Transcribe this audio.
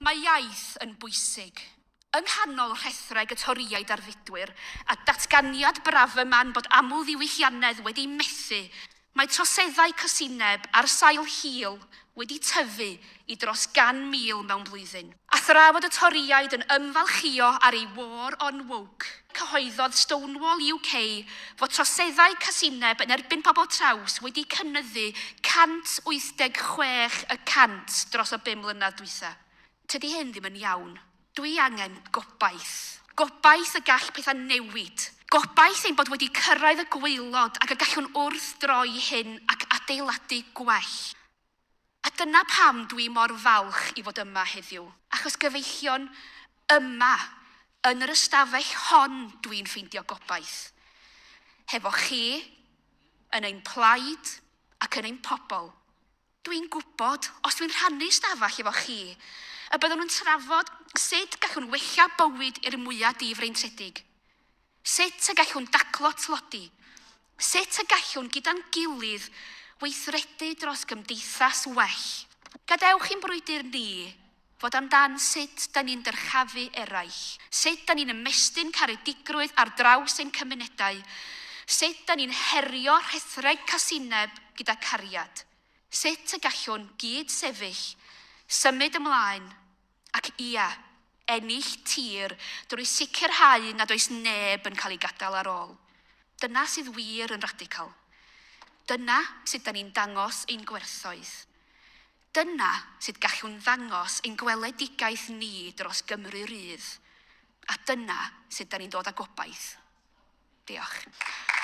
Mae iaith yn bwysig. Yng nghanol rhethreg y Torïaid a'r fudwyr, a datganiad Braverman bod aml-ddiwylliannedd wedi methu, mae troseddau casineb ar sail hil wedi tyfu i dros 100,000 mewn blwyddyn. A thra fod y Torïaid yn ymfalchïo ar eu war on woke, cyhoeddodd Stonewall UK fod troseddau casineb yn erbyn pobl traws wedi cynyddu 186% dros y 5 mlynedd dwytha. Tydi hyn ddim yn iawn. Dwi angen gobaith. Gobaith y gall pethau newid. Gobaith ein bod wedi cyrraedd y gwaelod ac y gallwn wrthdroi hyn ac adeiladu gwell. A dyna pam dwi mor falch i fod yma heddiw. Achos, gyfeillion, yma, yn yr ystafell hon, dwi'n ffeindio gobaith. Hefo chi, yn ein plaid ac yn ein pobl. Dwi'n gwybod, os dwi'n rhannu stafell efo chi, y byddwn yn trafod sut gallwn wella bywyd i'r mwyaf difreintiedig. Sut y gallwn daclo tlodi. Sut y gallwn gyda'n gilydd weithredu dros gymdeithas well. Gadewch i'n brwydr ni fod amdan sut da ni'n dyrchafu eraill, sut da ni'n ymestyn caredigrwydd ar draws ein cymunedau, sut da ni'n herio rhethreg casineb gyda cariad, sut y gallwn gyd sefyll, symud ymlaen, ac ia, ennill tir drwy sicrhau nad oes neb yn cael ei gadael ar ôl. Dyna sydd wir yn radical. Dyna sut da ni'n dangos ein gwerthoedd. Dyna sut gallwn ddangos ein gweledigaeth ni dros Gymru rydd. A dyna sut da ni'n dod â gobaith. Diolch.